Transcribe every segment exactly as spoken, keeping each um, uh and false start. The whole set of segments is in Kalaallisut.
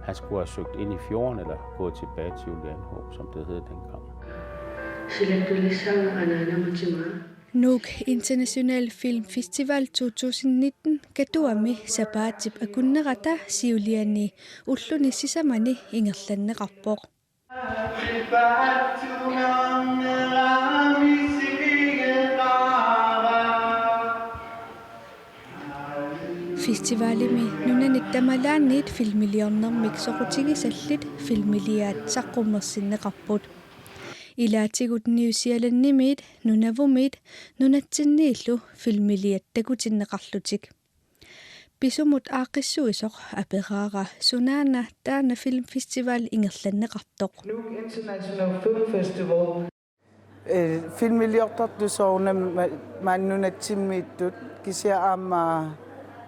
Han skulle have søgt ind i fjorden eller gået tilbage til Julianehåb, som det hed dengang. Silaktulissaanga anaanamatimaa. Nuuk International Film Festival to tusind nitten Katuami sapaatip akunnerata siuliani ulluni sisamani ingerlanneqarpoq. Festivalimi nunanit tamalaanniit filmiliornermik soqutigisallit filmiliaat saqqummersinneqarput. Ilaatigut New Zealandimiit, Nunavumiit, nunatsinniillu filmiliat takutinneqarlutik. Pisumut aaqqissuisoq aperaara sunaana taanna filmfestival ingerlanneqartoq. Nuuk International Film Festival. Filmiliortartut soorunami maani nunatsinniittut kisianni aamma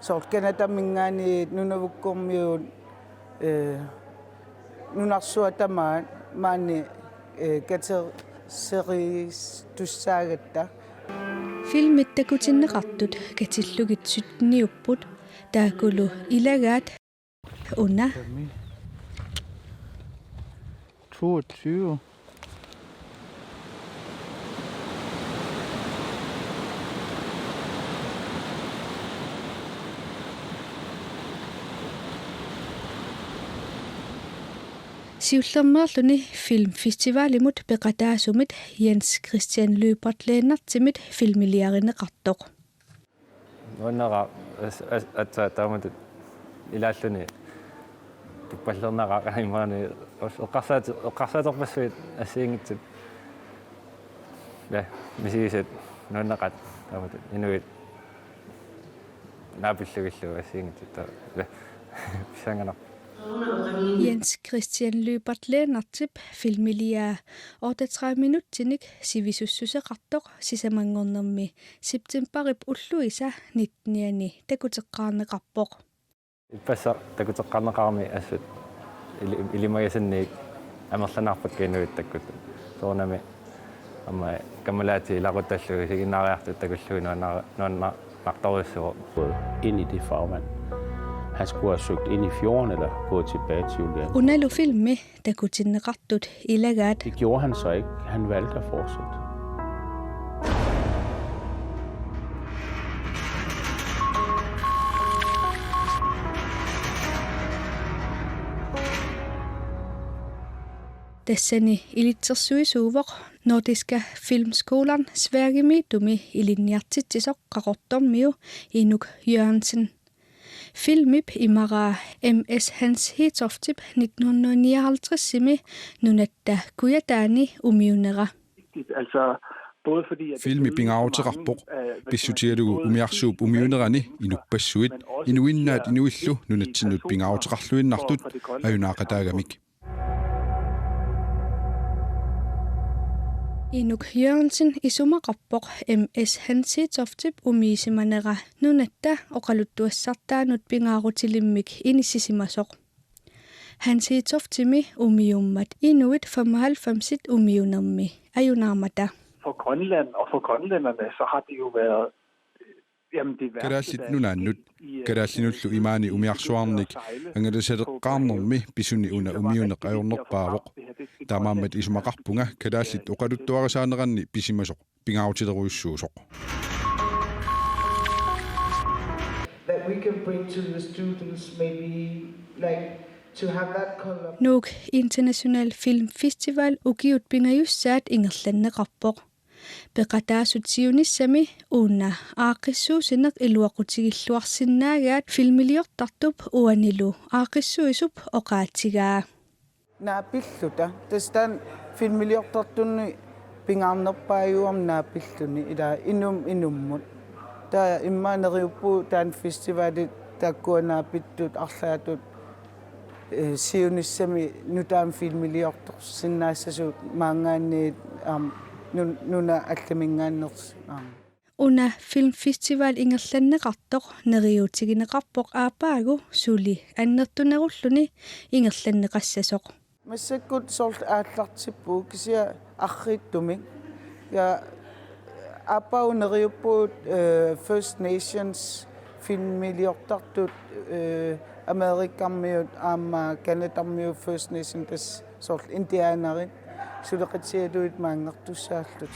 soorlu Canadaminngaanniit Nunavukkormiut nunarsuaq tamaat maani katerseristussaagatta. Filmit takutinneqartut katillugit sytteniupput taakkulu ilagaat una. toogtyve. Siullermeerluni filmfestivalimut peqataasumit Jens Christian Lyberth Lennartsimit filmiliarineqartoq. Nuannaqaaq aatsaat taamatut ilaalluni tuppallernaqaaq imaani eqqarsaat eqqarsaaterpassuit assigiinngitsut. Ja, misigisat nuannaqaat taamatut inuit naapillugillu assigiinngitsut. Ja. Pissanganaq. Jens Christian Lyberth Lennartip filmiliaa otteogtredive minutsinik sivisussuseqartoq sisamanngornermi septembarip ulluisa nitteniani takuteqqaarneqarpoq. Ippassaq takuteqqaarneqarami assut ilimagisanniit amerlanaarpakka inuit takkut. Soorunami aamma kammalaatigut ilaquttallu isiginnaariartut takullugu nuannaqartorujussuuvoq. Ind i det farvand. Han skulle have søgt ind i fjorden eller gået tilbage til Julian. Unalu filmi takutinneqartut ilagaat. Det gjorde han så ikke. Han valgte at fortsætte. Tassani ilitsersuisuuvoq Nordiska Filmskolan Sverigemiittumi ilinniartitsisoq Qaqortormiu Inuk Jørgensen. Filmip imaraa M/S Hans Hedtoftip nitten hundrede nioghalvtredsimi nunatta kujataani umiunera. Filmi pingaaruteqarpoq pissutigalugu umiarsuup umiunerani inuppassuit inuinnaat inuillu nunatsinnut pingaaruteqarluinnartut ajunaaqataagamik. Inuk Jørgensen isumaqarpoq M/S Hans Hedtoftip umiisimanera nunatta oqaluttuassartaanut pingaarutilimmik inissisimasoq. Hans Hedtoftimi umiummat inuit femoghalvfemsit umiunermi ajunaarmata. For Grønland og for grønlænderne, så har det jo været Kalaallit Nunaannut kalaallinullu imaani umiarsuarnik angalasaleqqaarnermi pisuni una umiuneq ajornerpaavoq. Taamaammat isumaqarpunga kalaallit oqaluttuarisaaneranni pisimasoq pingaarutilerujussuusoq. That we can bring to the students maybe like to have that color. Nuuk International Film Festival ukiut pingajussaat ingerlanneqarpoq. Peqataasut siunissami una aaqqissuussineq iluaqutigilluarsinnaagaat filmiliortartup uanilu aaqqissuisup oqaatigaa. Naapilluta. Tassa taanna filmiliortartunni pingaarnerpaajuarmi naapilluni ilaa inum inummut. Taava immaqa neriuppugut taanna festivalit taakkua naapittut arlaatut siunissami nutaamik filmiliortorsinnaassasut maanngaanniit aamma nuna allaminngaanneersut aamma. Una filmfestival ingerlanneqartoq neriuutigineqarpoq aappaagu suli annertunerulluni ingerlanneqassasoq. Massakkut soorlu aallartippugut kisianni arriitsumik. Ja aappaagu neriuppugut First Nations filmiliortartut Amerikarmiut aamma Canadamiut First Nation, tassa soorlu indianerit suleqatigalugit maanngartussaallutik.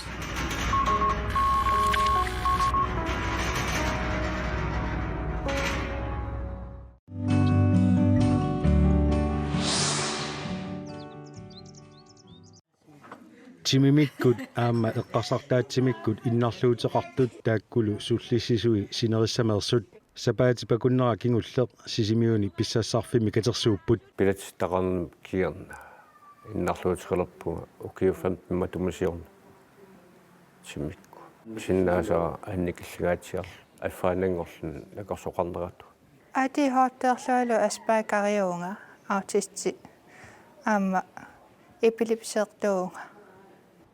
Timimikkut aamma eqqarsartaatsimikkut innarluuteqartut taakkulu sullissisui sinerissameersut. Sapaatip akunnera kingulleq Sisimiuni pissassarfimmi katersuupput. Pilatsittaqarnermut kingorna innarluuteqalerpunga ukiut femten matuma siorna. Timikkut. Pisinnaasara annikillingaatsiarlu affaannanngorluni nakorsoqarneratut. A D H D-rluinnarlunga Aspergeriuvunga, autisti, aamma epilepserluuvunga.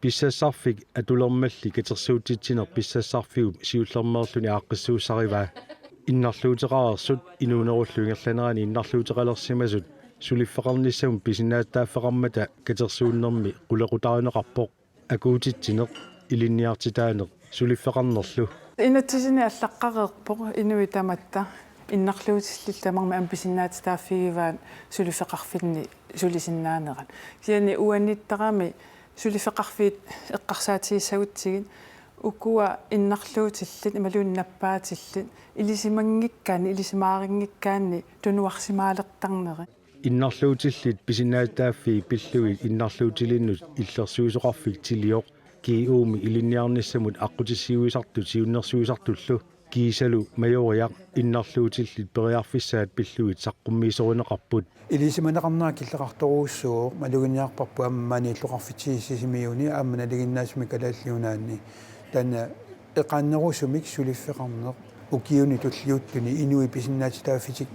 Pissassarfik atulermalli katersuutitsineq pissassarfiup siullermeerluni aaqqissuussarivaa. Innarluuteqareersut inuunerullu ingerlanerani innarluuteqalersimasut suliffeqarnissamut pisinnaatitaaffeqarmata katersuunnermi qulequtaarineqarpoq. Akuutitsineq, ilinniartitaaneq, suliffeqarnerlu. Inatsisini allaqqareerpoq inuit tamatta innarluutillillu tamarmik aamma pisinnaatitaaffigivaat suliffeqarfinni sulisinnaanerat. Kisianni uanittarami suliffeqarfiit eqqarsaatigissagutsigit ukua innarluutillit imaluunniit nappaatillit ilisimanngikkaanni, ilisimarinngikkaanni tunuarsimaalertarneri. Innarluutillit pisinnaatitaaffii pillugit innarluutilinnut illersuisoqarfik Tilioq G U-mi ilinniarnissamut aqqutissiuisartut siunnersuisartullu kiisalu Majoriaq innarluutillit periarfissaat pillugit saqqummiisorineqarput. Ilisimaneqarnera killeqartorujussuuvoq, maluginiarparput aamma maani illoqarfitsisut Sisimiuni aamma nalinginnaasumik Kalaallit Nunaanni. Taanna eqaannerusumik suliffeqarneq ukiuni tulliuttuni inuit pisinnaatitaaffitik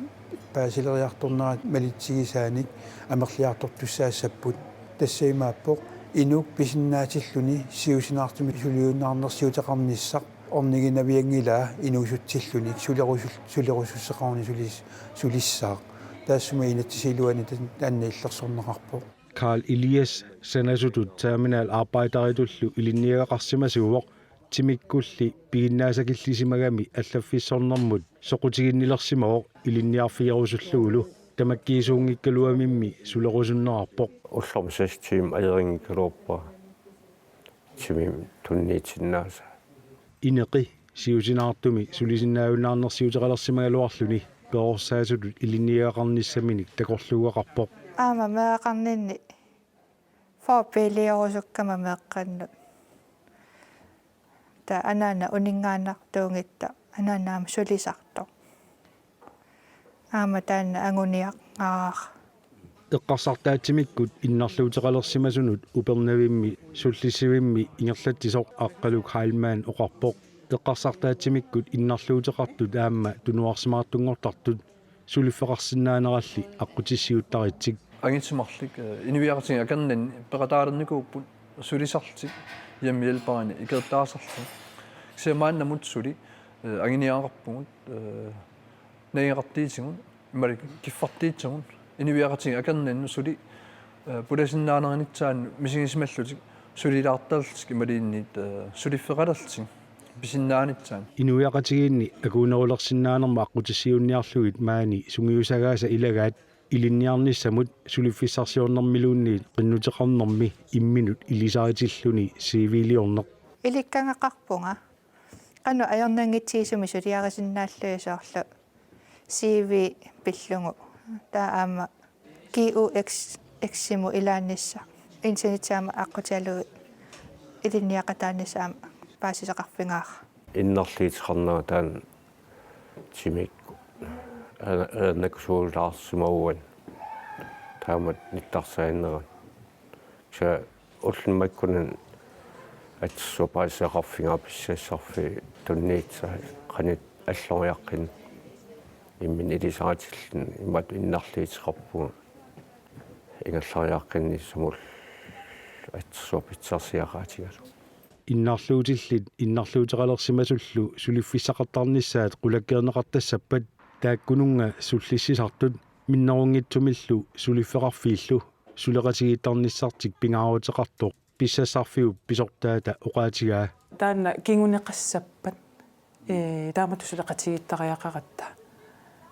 paasileriartornerat malitsigisaanik amerliartortussaassapput. Tassa imaappoq inuk pisinnaatilluni siusinaartumik suliunnaarnersiuteqarnissaq orniginavianngilaa inuusutsillunik sulerusul-, sulerusussuseqaruni sulis-, sulissaaq. Taassuma inatsisip iluani tan-, taanna illersorneqarpoq. Carl Elias sanasutut terminalarbejderitullu ilinniagaqarsimasuuvoq, timikkulli piginnaasakillisimagamik allaffissornermut soqutiginnilersimavoq ilinniarfigerusullugulu, tamakkiisuunngikkaluamimmi sulerusunnerarpoq. Ullormi seks timer ajorinngikkuluarpara timimik tunniitsinnaasaa. Ineqi siusinaartumik sulisinnaajunnaarnersiuteqalersimagaluarluni perorsaasutut ilinniagaqarnissaminik takorluugaqarpoq. Aamma meeraqarninni forbilderusukkama meeqqannut. Taava anaana uninngaannartuunngitsoq, anaana aamma sulisartoq. Aamma taanna anguniagara. Eqqarsartaatsimikkut innarluuteqalersimasunut Upernavimmi sullissivimmi ingerlatsisoq Aqqaluk Heilmann oqarpoq. Eqqarsartaatsimikkut innarluuteqartut aamma tunuarsimaartunngortartut suliffeqarsinnaaneralli aqqutissiuuttaritsik. Angitimarlik, eh, inuiaqatigiit akornanni peqataalernikuupput sulisarlutik hjemmehjælperini ikeertaasarluni. Kisianni maannamut suli, eh, anguniagaqarpugut, eh, nangeqartiitigut, imaluunniit kiffartiitigut, inuiaqatigiit akornannut suli, eh, pulasinnaanerinitsaannut misigisimallutik sulilaartarlutik imaluunniit, eh, suliffeqalerlutik pisinnaanitsaannut. Inuiaqatigiinni akuunerulersinnaanermut aqqutissiuunniarlugit maani sungiusagaasa ilagaat ilinniarnissamut suliffissarsiornermiluunniit qinnuteqarnermi imminut ilisaritilluni C V-liorneq. Ilikkagaqarpunga. Qanoq ajornanngitsigisumik suliarisinnaallugit, soorlu C V pillugu. Taava aamma G U X X-imut ilaannissaq. Internetimi aamma aqqutigalugu ilinniaqataanissaq aamma paasisaqarfigaara. Innarluuteqarnera taanna timikkut. Ana-, anakusuulaarsimavugut. Taamatut nittarsaaginnarami. Kisianni ullut makkunani assersuut paasisaqarfigaara pissassarfik tunniussai qanoq alloriaqqinnut imminut ilisaritilluni imatut innarluuteqarpunga ingerlariaqqinnissamut assersuut pitsarsiaqaatigalugu. Innarluutillit innarluuteqalersimasullu suliffissaqartarnissaat qulakkeerneqartassappat taakkununnga sullissisartut minnerunngitsumillu suliffeqarfiillu suleqatigiittarnissartik pingaaruteqartoq pissassarfiup pisortaata oqaatigaa. Taanna kinguneqassappat, ee, taamatut suleqatigiittariaqaratta.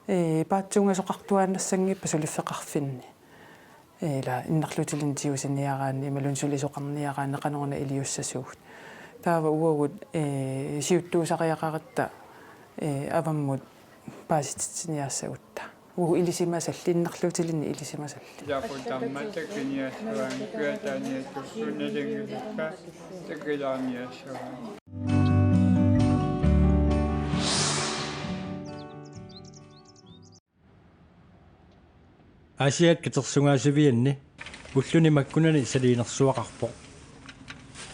Ee, paatsuungasoqartuaannassanngippat suliffeqarfinni. Ee, ila innarluutilinnik tigusiniaraanni imaluunniit sulisoqarniaraanni qanoruna iliussasugut. Taava uagut, ee, siuttuusariaqaratta, ee, avammut paasititsiniaassagutta. Uagut ilisimasallit, innarluutilinnik ilisimasallit. Ilaquttarmata kiniassavaanga kiataaniatukku nalingilikka takilaarniassavaanga. Aasiaat katersugaasivianni ulluni makkunani saliinersuaqarpoq.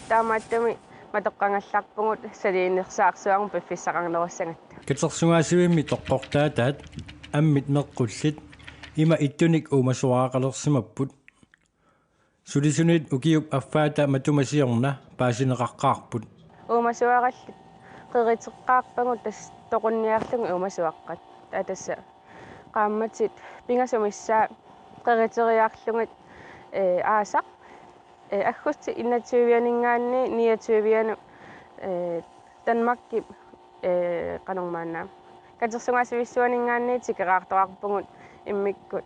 Taamaattumik matoqqagallarpugut saliinersaarsuarmut piffissaqarnerussagatta. Katersugaasivimmi toqqortaataat ammit meqqullit ima ittunik uumasuaraqalersimapput. Sulisunit ukiup affaata matuma siorna paasineqaqqaarput. Uumasuarallit qeriteqqaarpagut tassa toqunniarlugit uumasuaqqat. Taava tassa qaammatit pingasut missaat qeriteriarlugit, ee, aasaq, ee, aggustip enogtyve-aninngaanniit niogtyve-anut, ee, Danmarkip, ee, qanormaanna, katersugaasivissuaninngaanniit tikeraartoqarpugut immikkut,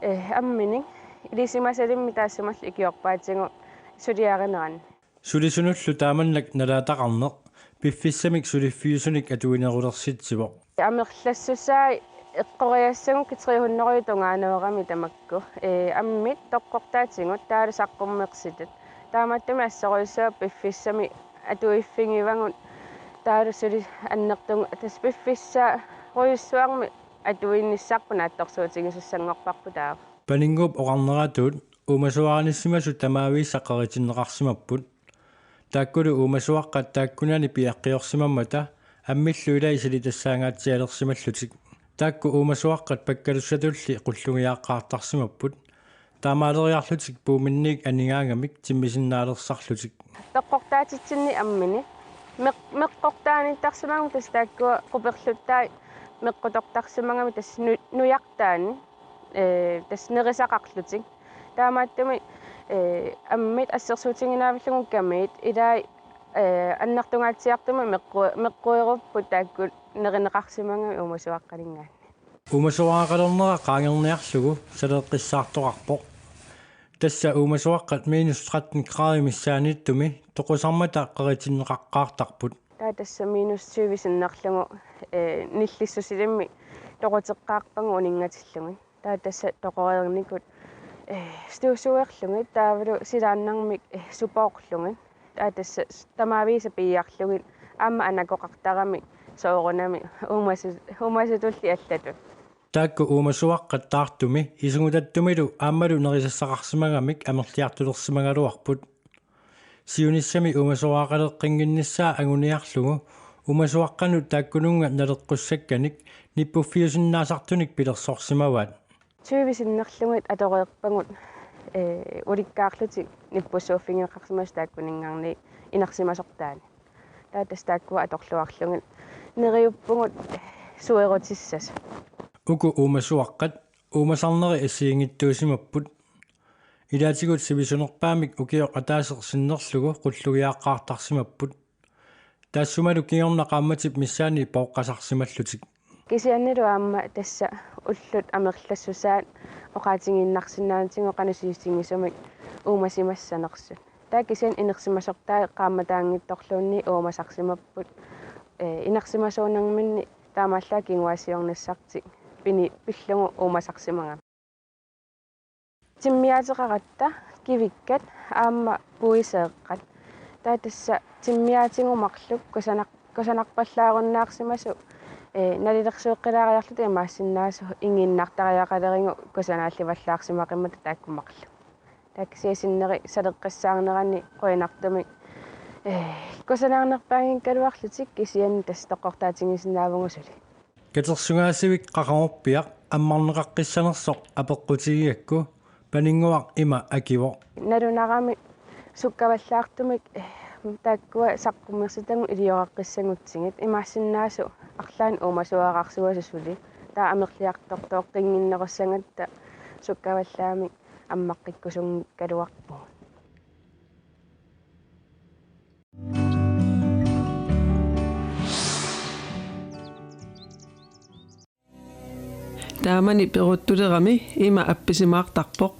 ee, amminik ilisimasalimmik taassumalu ikiorpaatigut suliarineranni. Sulisunullu taamannak nalaataqarneq piffissamik suliffiusunik atuinerulersitsivoq. Amerlassusaat eqqoriassagukku tre hundrede tungaanut tamakku, ee, ammit toqqortaatigut taavalu saqqummersitat. Taamaattumik assorujussuaq piffissami atuiffigivagut taavalu suli annertugut, tassa piffissarujussuarmik atuinnissarput naatsorsuutigisussanngorparput taava. Paninnguup oqarneratut uumasuarinissimasut tamaavisa qeritinneqarsimapput. Taakkulu uumasuaqqat taakkunani piaqqiorsimammata ammillu ilai silitassaangaatsialersimallutik. Taakku uumasuaqqat pakkalussatulli qullugiaaqqaartarsimapput. Taamaaleriarlutik puuminniit anigaangamik timmisinnaalersarlutik. Toqqortaatitsinni ammini meq-, meqqortaanittarsimagamik tassa taakkua quperluttaat meqqutortarsimagamik tassa nu-, nujartaani, ee, tassa nerisaqarlutik. Taamaattumik, ee, ammit assersuutiginavillugu kamiit ilai, ee, annertungaatsiartumik meqqu-, meqquerupput taakku nerineqarsimagamik uumasuaqqaninngaanniit. Uumasuaraqalernera qaangerniarlugu saleqqissaartoqarpoq. Tassa uumasuaqqat minus tretten grader missaaniittumi toqusarmata qeritinneqaqqaartarput. Taava tassa minus tyve sinnerlugu, ee, nillissusilimmik toquteqqaarpagut uninngatillugit. Taava tassa toqoreernikut, ee, støvsugerlugit taavalu silaannarmik, ee, supoorlugit. Taava tassa s-, tamaavisa piiarlugit aamma anakoqartaramik soorunami uumasu-, uumasutulli allatut. Taakku uumasuaqqat taartumi isugutattumilu aammalu nerisassaqarsimagamik amerliartulersimagaluarput. Siunissami uumasuaraqaleqqinngitnissaa anguniarlugu uumasuaqqanut taakkununnga naleqqussakkanik nippuffiusinnaasartunik pilersorsimavaat. Tyve sinnerlugit atoreerpagut, ee, ulikkaarlutik nippussuuffigineqarsimasut taakkuninngaanniit inersimasortaani. Taava tassa taakkua atorluarlugit neriuppugut suerutissasut. Uku uumasuaqqat uumasarneri assigiinngitsuusimapput. Ilaatigut sivisunerpaamik ukioq ataaseq sinnerlugu qullugiaaqqaartarsimapput. Taassumalu kingorna qaammatip missaani pooqqasarsimallutik. Kisiannili aamma tassa ullut amerlassusaat oqaatigiinnarsinnaanatigut qanoq sisutigisumik uumasimassanersut. Taava kisianni inersimasortai qaammataanngitsorluunniit uumasarsimapput, ee, inersimasuunerminni taamaallaat kinguaassiornissartik pini-, pillugu uumasarsimagami. Timmiaateqaratta kivikkat aamma puiseeqqat. Taava tassa timmiaatigut marluk kusanar-, kusanarpallaarunnaarsimasut, ee, nalilersueqqilaariarlutik imaassinnaavoq igiinnartariaqalerigut kusanaallivallaarsimaqimmata taakku marluk. Taava kisianni sinneri saleqqissaarnerani qujanartumik, ee, kusanarnerpaanngikkaluarlutik kisianni tassa toqqortaatigisinnaavugut suli. Katersugaasivik Qaqugorpiaq ammarneqaqqissanersoq apeqqutigigakku Paninnguaq ima akivoq. Nalunarami sukkavallaartumik, eh, taakkua saqqummersitagut ilioraqqissagutsigit, imaassinnaavoq arlaannik uumasuararsuasut suli. Taava amerliartortoqqinngitsorussagatta sukkavallaamik ammaqqikkusunngikkaluarpugut. Taamani peruttulerami ima appisimaartarpoq.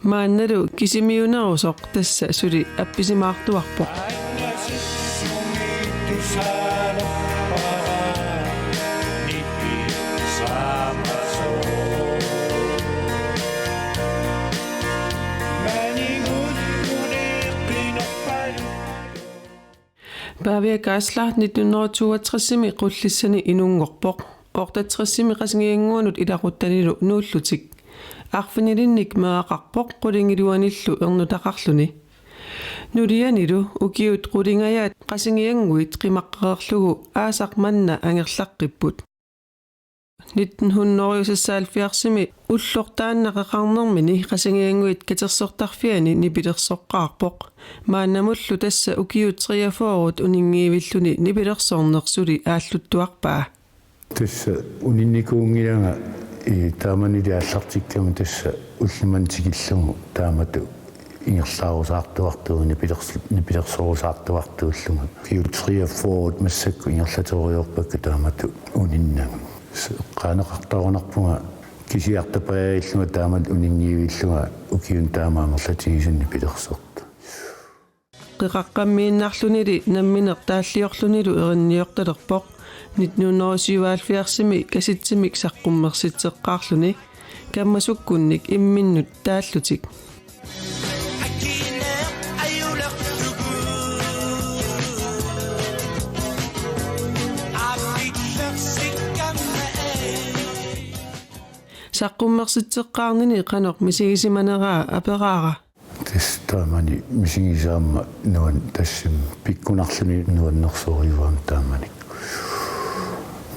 Maannalu kisimiunerusoq tassa suli appisimaartuarpoq. Pavia Geisler nitten hundrede toogtresimi Qullissani inunngorpoq. Otteogtresimi Qasigiannguanut ilaquttanilu nuullutik. Arfinilinnik meeraqarpoq qulingiluanillu ernutaqarluni. Nulianilu ukiut qulingajaat Qasigiannguit qimaqqereerlugu aasaq manna angerlaqqipput. Nitten hundrede seksoghalvfjerdsimi ulloq taanna qeqarnermini Qasigiannguit Katersortarfiani nipilersoqqaarpoq. Maannamullu tassa ukiut treogfyrre uninngiivilluni nipilersorneq suli aalluttuarpaa. Tassa uninnikuunngilanga, i, taamanili aallartikkama tassa ulloq manna tikillugu taamatut ingerlaarusaartuartuuvoq, nipilersu-, nipilersorusaartuartuullunga. Ukiut treogfyrre massakkut ingerlaterujoorpakka taamatut uninnagu. S-, eqqaaneqartarunarpunga kisiartapajaallunga taamatut uninngiivillunga ukiuni taama amerlatigisuni nipilersortoq. Qeqaqqammiinnarlunili nammineq taalliorlunilu erinniortalerpoq. Nitten hundrede syvoghalvfjerdsimi kasitsimik saqqummersitseqqaarluni. Kammasukkunnik imminnut taallutik. Saqqummersitseqqaarnini qanoq misigisimaneraa aperaara. Tassa taamani misigisaq aamma nuan-, tassami pikkunarluni nuannersorujuugami taamani.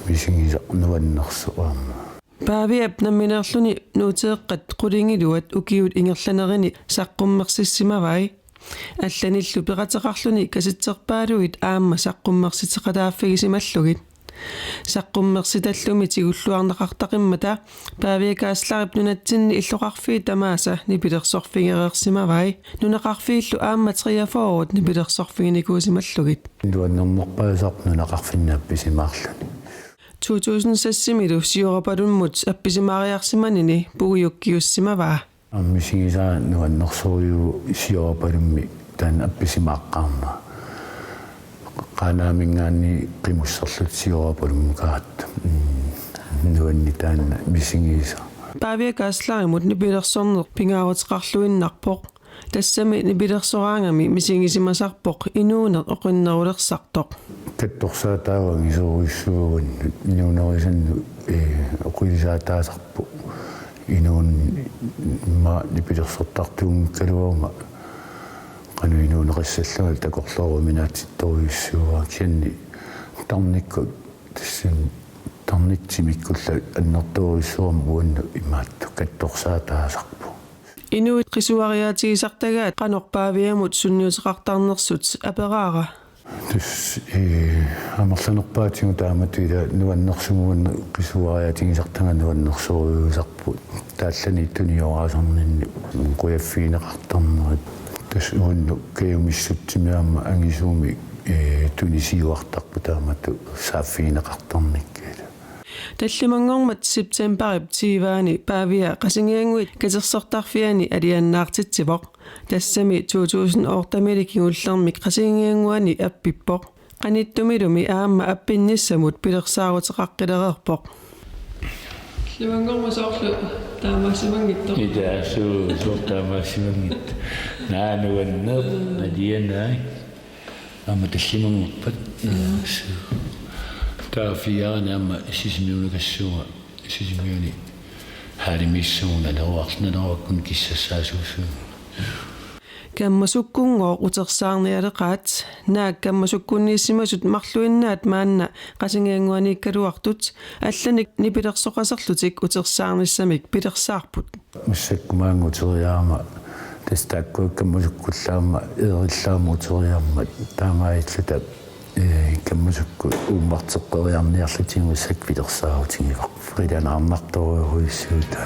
Misigisaq nuannersoq aamma. Paviap nammineerluni Nuuteeqqat qulingiluat ukiut ingerlanerini saqqummersissimavai. Allanillu peqateqarluni kasitserpaaluit aamma saqqummersitseqataaffigisimallugit. Saqqummersitallumi tigulluarneqartaqimmata Pavia Geislerip nunatsinni illoqarfiit tamaasa nipilersorfigereersimavai. Nunaqarfiillu aamma treogfyrre nipilersorfiginikuusimallugit. Nuannernerpaasarpoq nunaqarfinni appisimaarluni. To tusind seksimilu Siorapalumut appisimaariarsimanini puigukkiussimavaa. Misigisaq nuannersorujuuvoq Siorapalummi taanna appisimaaqqaarnera. Qaanaaminngaanniit qimusserluta Siorapalummukaat. Mm, nuanni taanna misigisaq. Pavia Geislerimut nipilersorneq pingaaruteqarluinnarpoq. Tassami nipilersoraangami misigisimasarpoq inuuneq oqinnerulersartoq. Kattorsaataavoq angisoorujussuuvoq inuunerisannut, ee, oqilisaataasarpoq. Inuuneq immaqa nipilersortartuunngikkaluaruma qanoq inuuneqassallunga takorlooruminaatsittorujussuuara, kisianni tarnikkut tassani tarnikkut timikkullutik annertoorujussuarmik uannut imaattoq kattorsaataasarpoq. Inuit qisuariaatigisartagaat qanoq Paviamut sunniuteqartarnersut aperaara. Tassa, ee, amerlanerpaatigut taamatut ila nuannersumik uannut qisuariaatigisartagaat nuannersorujuusarput. Taallani tunioraasarninni qujaffigineqartarnerit. Tassa uannut kajumissutsimik aamma angisuumik, ee, tunisiuartarput taamatut saaffigineqartarnikkut. Tallimanngormat septemberip tyve-ani Pavia Qasigiannguit Katersortarfiani aliannaartitsivoq. Tassami to tusind otte-milu kingullermik Qasigiannguani appippoq. Qanittumilumi aamma appinnissamut pilersaaruteqaqqilereerpoq. Tallimanngormat soorlu taamaasimanngitsoq. Ita, suu, soorlu taamaasimanngitsoq. Naa, nuanneq, alianai. Aamma tallimanngorpat. Suu. Taava fire-ani aamma Sisimiunukassuunga, Sisimiuni hallimiissuunga naleruarl-, naleruakkut kissassaasuussuunga. Kammasukkunngooq utersaarnialeqaat, naak kammasukkunniissimasut marluinnaat maanna Qasigiannguaniikkaluartut, allanik nipilersoqaserlutik utersaarnissamik pilersaarput. Massakkut maanga uteriarama, tassa taakkua kammasukkullaamma, eerillaamma uteriarama, taamaalilluta Ee, kammasukkut uummarteqqeriarniarlutigu sakkulersaarutigivarput. Fridaanaarnartorujussuuvoq.